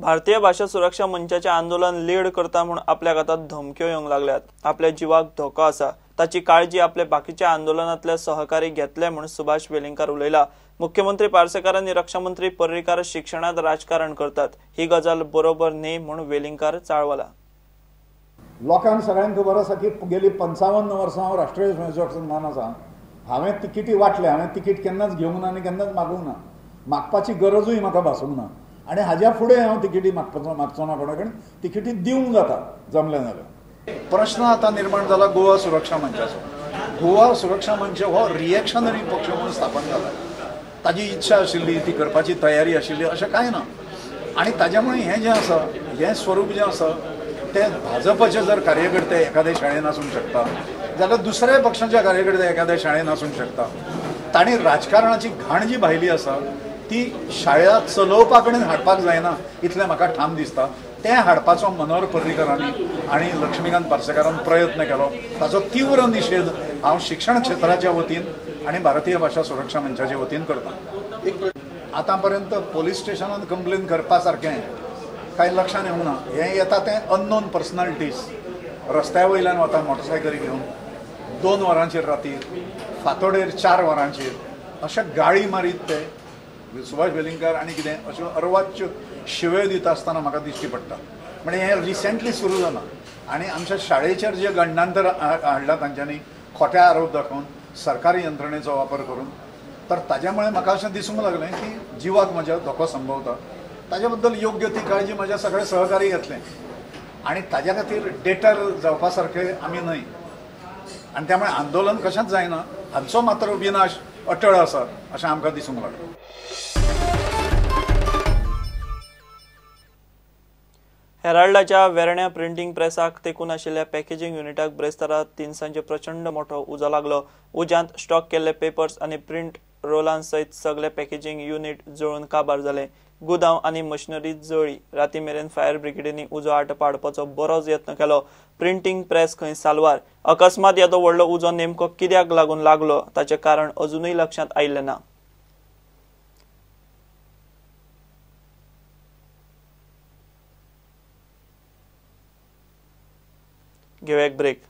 भारतीय भाशा सुरक्षा मंचाचे आंदोलन लीड करता म्हूण आपल्याक आतां धमक्यो येवंक लागल्यात. आपल्या जिवाक धोको आसा, ताची काळजी आपले बाकीच्या आंदोलनांतले सहकारी घेतले म्हूण सुभाष वेलिंगकार उलयला. मुख्यमंत्री पार्सेकार आनी रक्षामंत्री पर्रीकार शिक्षणांत राजकारण करतात, ही गजाल बरोबर न्ही म्हूण वेलिंगकार चाळवला. लोकांक सगळ्यांक खबर आसा की गेली 55 वर्सां हांव राष्ट्रीय स्वयंसेवक संघान आसा. हांवें तिकेटी वांटल्या, हांवें तिकीट केन्नाच घेवंक ना आनी केन्नाच मागूंक ना, मागपाची गरजूय म्हाका भासूंक ना आनी हाज्या फुडें हांव तिकेटी मागचो ना कोणा कडेन. तिकेटी दिवंक जाता जमलें जाल्यार. प्रश्न आतां निर्माण जाला गोवा सुरक्षा मंचाचो. गोवा सुरक्षा मंच हो रिएक्शनरी पक्ष म्हणून स्थापन जाला. ताजी इच्छा आशिल्ली, ती करपाची तयारी आशिल्ली अशें कांय ना आनी ताज्या मुळे हें जें आसा, हें स्वरूप जें आसा तें भाजपाचे जर कार्यकर्ते एखाद्या शाळेन आसूंक शकता जाल्यार दुसऱ्या पक्षाच्या कार्यकर्ते एखाद्या शाळेन आसूंक शकता. तांणी राजकारणाची घाण जी भायली आसा ती शाळा चलोवपा कडेन हाडपाक जायना इतलें म्हाका ठाम दिसता. तें हाडपाचो मनोहर पर्रीकरांनी आनी लक्ष्मीकांत पार्सेकारान प्रयत्न केलो, ताचो तीव्र निशेध हांव शिक्षण क्षेत्राच्या वतीन आनी भारतीय भाशा सुरक्षा मंचाच्या वतीन करता. आतां पर्यंत पोलीस स्टेशनान कंप्लेन करपा सारकें कांय लक्षांत येवंक ना. हें येता तें अननोन पर्सनालिटीज रस्त्या वयल्यान वता मोटरसायकली घेवन 2 वरांचेर रातीर, फांतोडेर 4 वरांचेर अशें गाळी मारीत ते सुभाष वेलिंगकार आनी कितें अश्यो अर्वाच्य शिव्यो दिता आसतना म्हाका दिश्टी पडटा. म्हणजे हें रिसेंटली सुरू जालां आनी आमच्या शाळेचेर जे गंडांतर हाडलां तांच्यांनी खोट्या आरोप दाखोवन सरकारी यंत्रणेचो वापर करून, तर ताज्या मुळे म्हाका अशें दिसूंक लागलें की जिवाक म्हज्या धोको संभवता. ताज्या बद्दल योग्य ती काळजी म्हज्या सगळे सहकारी घेतले आनी ताज्या खातीर डेटर जावपा सारके आमी न्हय आनी त्यामुळे आंदोलन कशेंच जायना हांचो मात्र विनाश अटळ आसा अशें आमकां दिसूंक लागलें. हेराल्डाच्या वेर्ण्या प्रिंटींग प्रेसाक तेकून आशिल्ल्या पॅकेजींग युनिटाक ब्रेस्तारा तिनसांजे प्रचंड मोठो उजो लागलो. उज्यांत स्टॉक केल्ले पेपर्स आनी प्रिंट रोलां सयत सगळे पॅकेजींग युनिट जळून काबार जाले. गुदांव आनी मशिनरी जळ्ळी. राती मेरेन फायर ब्रिगेडींनी उजो आटोवपा हाडपाचो बरोच यत्न केलो. प्रिंटींग प्रेस खंय साल्वार. अकस्मात येदो व्हडलो उजो नेमको कित्याक लागून लागलो ताचें कारण अजुनूय लक्षांत आयिल्लें ना. घेवया एक ब्रेक.